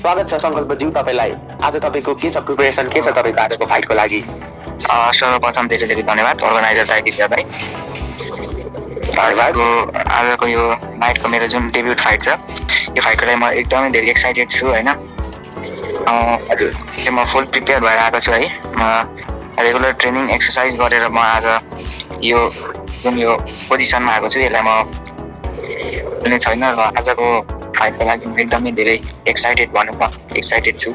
स्वागत छ सङ्कल्पज्यू तपाईँलाई। आज तपाईँको के छ प्रिपरेसन, के छ तपाईँको आजको फाइटको लागि? सर्वप्रथम धेरै धेरै धन्यवाद अर्गनाइजर टाइगर भाइ। आजको यो नाइटको मेरो जुन डेब्युट फाइट छ यो फाइटको लागि म एकदमै धेरै एक्साइटेड छु होइन। हजुर म फुल प्रिपेयर भएर आएको छु है। म रेगुलर ट्रेनिङ एक्सर्साइज गरेर म आज यो जुन यो पोजिसनमा आएको छु यसलाई म कुनै छैन र आजको फाइटको लागि म एकदमै धेरै एक्साइटेड भनौँ न, एक्साइटेड छु।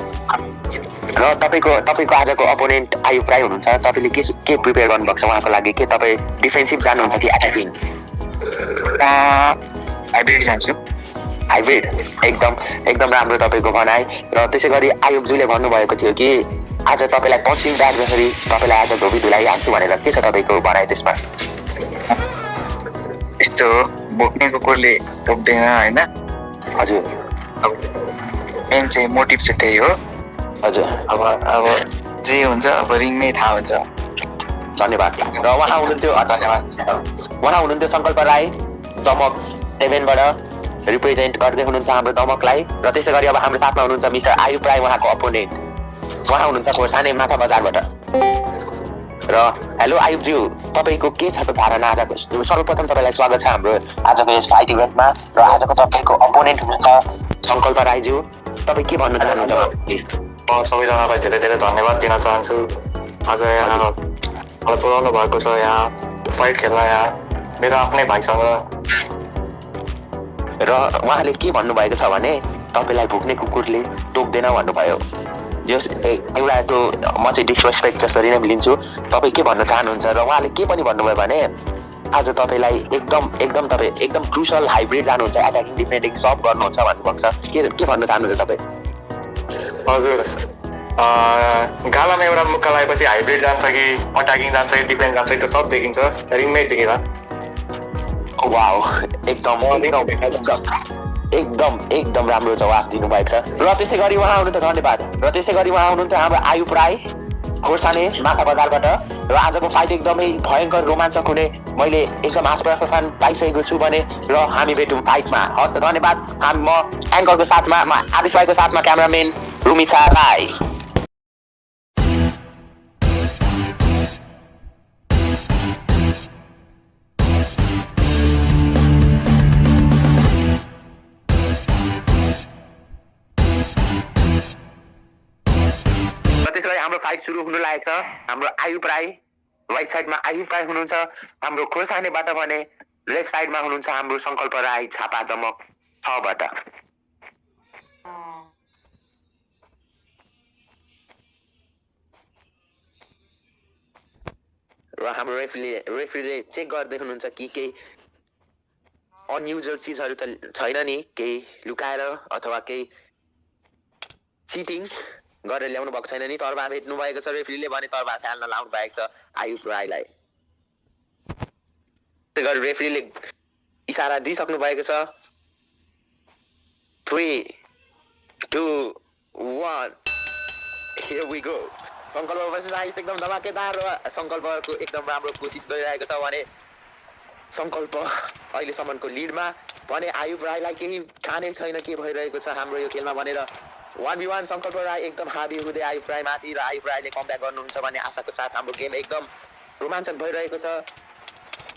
र तपाईँको आजको अपोनेन्ट आयुब राई हुनुहुन्छ। तपाईँले के प्रिपेयर गर्नुभएको छ उहाँको लागि? के तपाईँ डिफेन्सिभ जानुहुन्छ कि एट्याकिङ? हाइब्रिड जान्छु। हाइब्रिड एकदम राम्रो तपाईँको भनाइ। र त्यसै गरी आयुबज्यूले भन्नुभएको थियो कि आज तपाईँलाई पश्चिम ब्याग जसरी तपाईँलाई आज धोबी धुलाइहाल्छु भनेर। के छ तपाईँको भनाइ त्यसमा? यस्तो बोक्ने कुकुरले टोक्दैन होइन। हजुर मेन चाहिँ मोटिभ चाहिँ त्यही हो। हजुर अब जे हुन्छ अब रिङमै थाहा हुन्छ। धन्यवाद। र उहाँ हुनुहुन्थ्यो सङ्कल्प राई, दमक 7बाट रिप्रेजेन्ट गर्दै हुनुहुन्छ हाम्रो दमकलाई। र त्यसै गरी अब हाम्रो साथमा हुनुहुन्छ मिस्टर आयुब राई, उहाँको अपोनेन्ट। उहाँ हुनुहुन्छ खोर्सानी माछा बजारबाट। र हेलो आयुबज्यू, तपाईँको के छ त धारणा आजको? सर्वप्रथम तपाईँलाई स्वागत छ हाम्रो आजको यस फाइट इभेन्टमा। र आजको तपाईँको अपोनेन्ट हुनुहुन्छ सङ्कल्प राईज्यू। तपाईँ के भन्न चाहनुहुन्छ? सबैजनालाई धेरै धेरै धन्यवाद दिन चाहन्छु। आज यहाँ मलाई बोलाउनु भएको छ यहाँ फाइट खेल्न, यहाँ मेरो आफ्नै भाइसँग। र उहाँले के भन्नुभएको छ भने तपाईँलाई भुक्ने कुकुरले टोक्दैन भन्नुभयो। जस एउटा त्यो म चाहिँ डिसरेस्पेक्ट जसरी नै लिन्छु। तपाईँ के भन्न चाहनुहुन्छ? र उहाँले के पनि भन्नुभयो भने आज तपाईँलाई एकदम क्रुसल हाइब्रिड जानुहुन्छ, एट्याकिङ डिफेन्डिङ सब गर्नुहुन्छ भन्नुभएको छ। के भन्न चाहनुहुन्छ तपाईँ? हजुर, गालामा एउटा मुक्का लगाएपछि हाइब्रिड जान्छ कि अट्याकिङ जान्छ कि डिफेन्स जान्छ त्यो सब देखिन्छ रिङमै देखेर। वाउ, एकदम राम्रो जवाफ दिनुभएको छ। र त्यसै गरी उहाँ हुनुहुन्थ्यो, धन्यवाद। र त्यसै गरी उहाँ हुनुहुन्थ्यो हाम्रो आयुब राई, खोर्सानी माछा बजारबाट। र आजको फाइट एकदमै भयङ्कर रोमाञ्चक हुने मैले एकदम आश्वासन पाइसकेको छु भने। र हामी भेटौँ फाइटमा। हस् त, धन्यवाद। म एङ्करको साथमा, आदिश भाइको साथमा क्यामराम्यान रुमिछा राई। हाम्रो फाइट सुरु हुन लागेको छ। हाम्रो आयुब राई राइट साइडमा आयुब राई हुनुहुन्छ, हाम्रो खोर्सानीबाट भने लेफ्ट साइडमा हुनुहुन्छ हाम्रो सङ्कल्प राई छापा दमक 6बाट। र हाम्रो रेफ्रीले चेक गर्दै हुनुहुन्छ कि केही अनयुजुअल चिजहरू त छैन नि, केही लुकाएर अथवा केही चिटिङ गरेर ल्याउनु भएको छैन नि। तर्बा भेट्नु भएको छ रेफ्रीले भने तर्बा फाल्न लाउनु भएको छ आयुब राईलाई। त्यसै गरी रेफ्रीले इसारा दिइसक्नु भएको छ। 3, 2, 1 here we go। सङ्कल्प वर्सेस आयुष एकदम धमाकेदार र सङ्कल्पको एकदम राम्रो कोसिस गरिरहेको छ भने सङ्कल्प अहिलेसम्मको लिडमा भने आयुब राईलाई केही थाहा छैन के भइरहेको छ हाम्रो यो खेलमा भनेर। 1v1 सङ्कल्प राई एकदम हाबी हुँदै आयुब राई माथि र आयुब राईले कमब्याक गर्नुहुन्छ भने आशाको साथ हाम्रो गेम एकदम रोमाञ्चक भइरहेको छ।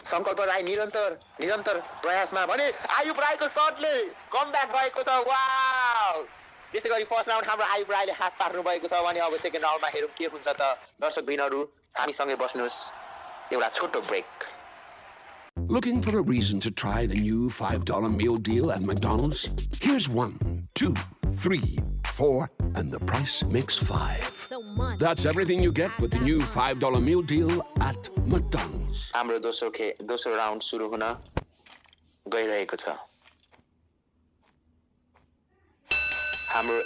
सङ्कल्प राई निरन्तर प्रयासमा भने आयुब राईको शटले कमब्याक भएको छ। वाउ! त्यसै गरी फर्स्ट राउन्ड हाम्रो आयुब राईले हात पार्नु भएको छ भने अब सेकेन्ड राउन्डमा हेरौँ के हुन्छ त। दर्शकबिनहरू हामीसँगै बस्नुहोस्, एउटा छोटो brake. Looking for a reason to try the new $5 meal deal at McDonald's? Here's 1, 2, 3, 4, and the price makes 5. That's everything you get with the new $5 meal deal at McDonald's. हाम्रो दोस्रो राउन्ड सुरु हुन गइरहेको छ। हाम्रो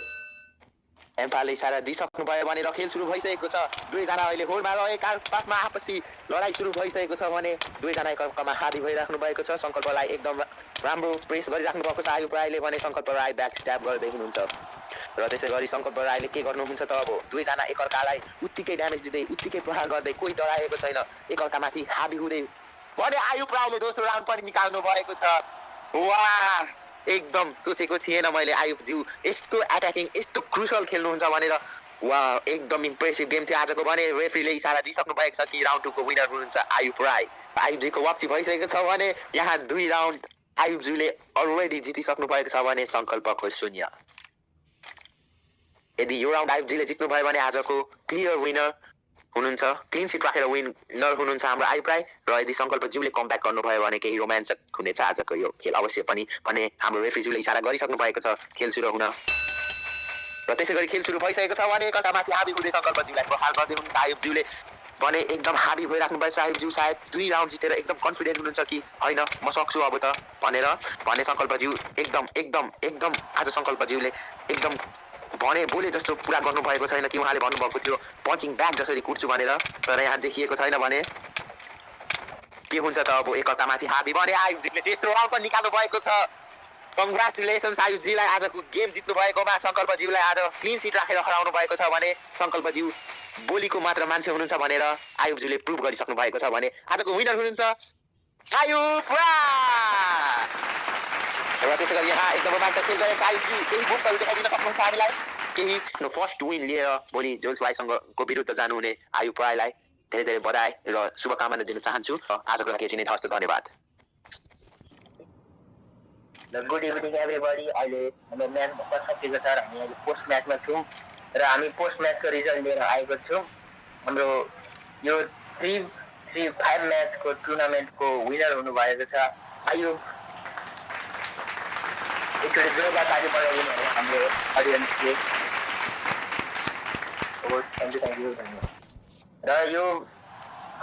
एम्फाले इसारा दिइसक्नु भयो भने र खेल सुरु भइसकेको छ। दुईजना अहिले होडमा रहेका पासमा आपसी लडाइँ सुरु भइसकेको छ भने दुईजना एकअर्कामा हाबी भइराख्नु भएको छ। सङ्कल्पलाई एकदम राम्रो प्रेस गरिराख्नु भएको छ आयुब राईले भने सङ्कल्प राई ब्याक स्ट्याप गर्दै हुनुहुन्छ। र त्यसै गरी सङ्कल्प राईले के गर्नुहुन्छ त अब दुईजना एकअर्कालाई उत्तिकै ड्यामेज दिँदै उत्तिकै प्रहार गर्दै कोही डराएको छैन, एकअर्कामाथि हाबी हुँदै भने आयुब राईले दोस्रो राउन्ड पनि निकाल्नु भएको छ। वाह! एकदम सोचेको थिएन मैले आयुबज्यू यस्तो एट्याकिङ यस्तो क्रुसल खेल्नुहुन्छ भनेर वा एकदम इम्प्रेसिभ गेम थियो आजको भने रेफ्रीले इसारा दिइसक्नु भएको छ कि राउन्ड 2 को विनर हुनुहुन्छ आयुब राई आयुबजीको वापसी भइसकेको छ भने यहाँ 2 राउन्ड आयुबज्यूले अलरेडी जितिसक्नु भएको छ भने संकल्पको 0 यदि यो राउन्ड आयुबजीले जित्नु भयो भने आजको क्लियर विनर हुनुहुन्छ क्लिन सिट राखेर विनर हुनुहुन्छ हाम्रो आयुब राई र यदि संकल्पज्यूले कमब्याक गर्नुभयो भने केही रोमाञ्चक हुनेछ आजको यो खेल अवश्य पनि भने हाम्रो रेफ्रीज्यूले इसारा गरिसक्नु भएको छ खेल सुरु हुन र त्यसै गरी खेल सुरु भइसकेको छ भने एकतामाथि हाबी हुँदै संकल्पज्यूलाई प्रहार गर्दै हुनुहुन्छ आयुबज्यूले भने एकदम हाबी भइराख्नु भएको छ आयुबज्यू सायद 2 राउन्ड जितेर एकदम कन्फिडेन्ट हुनुहुन्छ कि हैन म सक्छु अब त भने संकल्पज्यू एकदम आज संकल्पज्यूले एकदम भने बोले जस्तो पुरा गर्नुभएको छैन कि उहाँले भन्नुभएको थियो पञ्चिङ ब्याक जसरी कुट्छु भनेर तर यहाँ देखिएको छैन भने के हुन्छ त अब एकतामाथि हाबी भने आयुबजीले तेस्रो राउन्ड पनि निकाल्नु भएको छ कङ्ग्रेचुलेसन्स आयुबजीलाई आजको गेम जित्नु भएकोमा संकल्पज्यूलाई आज क्लिन सिट राखेर हराउनु भएको छ भने संकल्पज्यू बोलीको मात्र मान्छे हुनुहुन्छ भनेर आयुबजीले प्रुभ गरिसक्नु भएको छ भने आजको विनर हुनुहुन्छ आयुब र त्यसै गरी यहाँ एकदम रोमाञ्चक खेल गरेका आयुबजी केही गुणहरू देखाइदिन सक्नुहुन्छ हामीलाई केही आफ्नो फर्स्ट विन लिएर भोलि जोल्स वाईसँगको विरुद्ध जानुहुने आयुब राईलाई धेरै धेरै बधाई र शुभकामना दिन चाहन्छु आजको लागि यति नै हस्त धन्यवाद गुड इभिनिङ एभ्रीबडी अहिले हाम्रो म्याच भर्खर सकिएको छ हामी अहिले पोस्ट म्याचमा छौँ र हामी पोस्ट म्याचको रिजल्ट लिएर आएको छौँ हाम्रो यो 3-5 म्याचको टुर्नामेन्टको विनर हुनुभएको छ आयुब एकचोटि जोरदार ताली बजाइदिनु भयो हाम्रो अडियन्सले थ्याङ्क यू र यो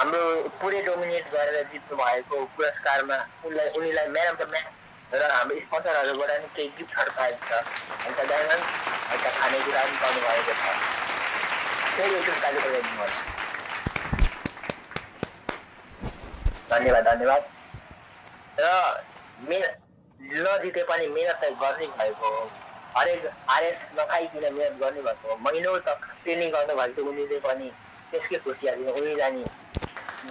हाम्रो पुरै डोमिनेट गरेर जित्नु भएको पुरस्कारमा उनीलाई म्यान अफ द म्याच र हाम्रो स्पोन्सरहरूबाट पनि केही गिफ्टहरू पाएको छ अन्त डायमन्ड अन्त खानेकुरा पनि पाउनु भएको छ फेरि एकचोटि ताली बजाइदिनु भयो धन्यवाद र नजिते पनि मिहिनेत गर्नै भएको हो हरेक आरएस नखाइकन मिहिनेत गर्नु भएको हो महिनौ तक ट्रेनिङ गर्नुभएको थियो उनीले पनि त्यसकै खुसी हाल्नु उनीलाई नि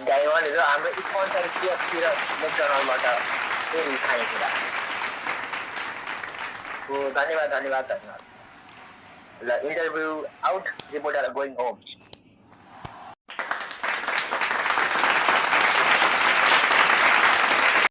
डायमन्ड र हाम्रो स्पोन्सर केएफसी र मेकडोनल्डबाट फेरि खानेकुरा धन्यवाद ल interview out reporter going home